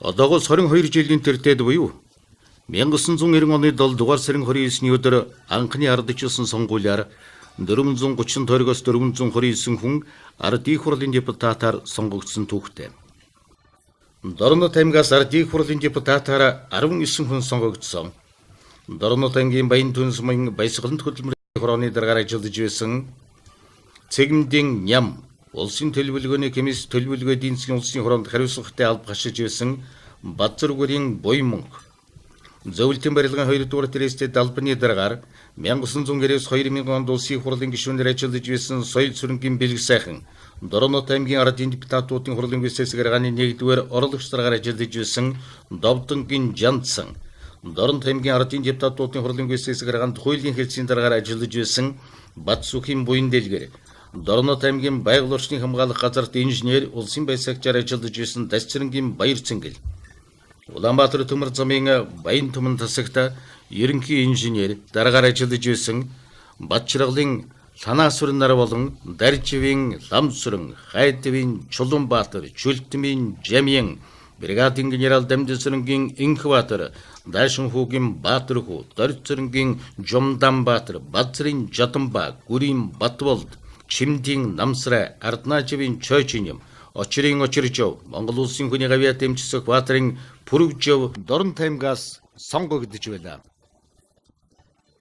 Одоогоос 22 жилийн тэртээд буюу 1990 оны 7 дугаар сарын 29-ний өдөр анхны ардчилсан сонгуулиар 430 тойргоос 429 хүн Ардын хурлын депутатаар сонгогдсон түүхтэй. Дорнод аймгаас Ардын хурлын депутатаар 19 хүн сонгогдсон. Дорнод аймгийн Баян түнс мөн баясгалант хөдөлмөрийн хорооны даргаар ажиллаж байсан Цэгмдийн Ням улсын төлөвлөгөөний комисс төлөвлөгөө эдийн засгийн улсын хороонд хариуцлагатай алба хашиж байсан Базаргүрийн Буймөнх Зөвлөлтийн барилгын 2 дугаар трестэд албаны даргаар 1990-ээс 2000 онд улсын хурлын гишүүнээр ажиллаж байсан Соёл Сүрэнгийн Бэлэг сайхан Дорнод аймгийн ардын депутатуудын хурлын хэсэг гаргааны 1-р орлогч даргаар ажиллаж байсан Довдонгийн Жанцсан Дорнод аймгийн ардын депутатуудын хурлын хэсэг гаргаанд хуулийн хэлцийн даргаар ажиллаж байсан Батсүхийн Буян дэлгэр Дорнод аймгийн байгаль орчныг хамгаалах газарт инженер улсын баясагчаар ажиллаж байсан Дасцэрэнгийн Баяр Цэнгэл Улаанбаатар төмөр замын Баян түмэн тасагт ерөнхий инженер дараагаар ажиллаж байсан Батчиргалын Ланаасүрэн нар болон Дарживын Ламсүрэн, Хайдвын Чулуунбаатар, Чүлтмийн Жамьян, бригадын генерал Дамжисүрэнгийн Инхбаатар, Даашинхүүгийн Баатархүү, Дорцөрөнгийн Жумданбаатар, Базрын Жадамба, Гүрийн Батболд, Чимдийн Намсрай, Арднааживын Чойчиням, Очрын Очиржов, Монгол улсын хүний гавьяат дэмжсэх Баатарын Пүрвжов Дорнод аймгаас сонгогдож байлаа.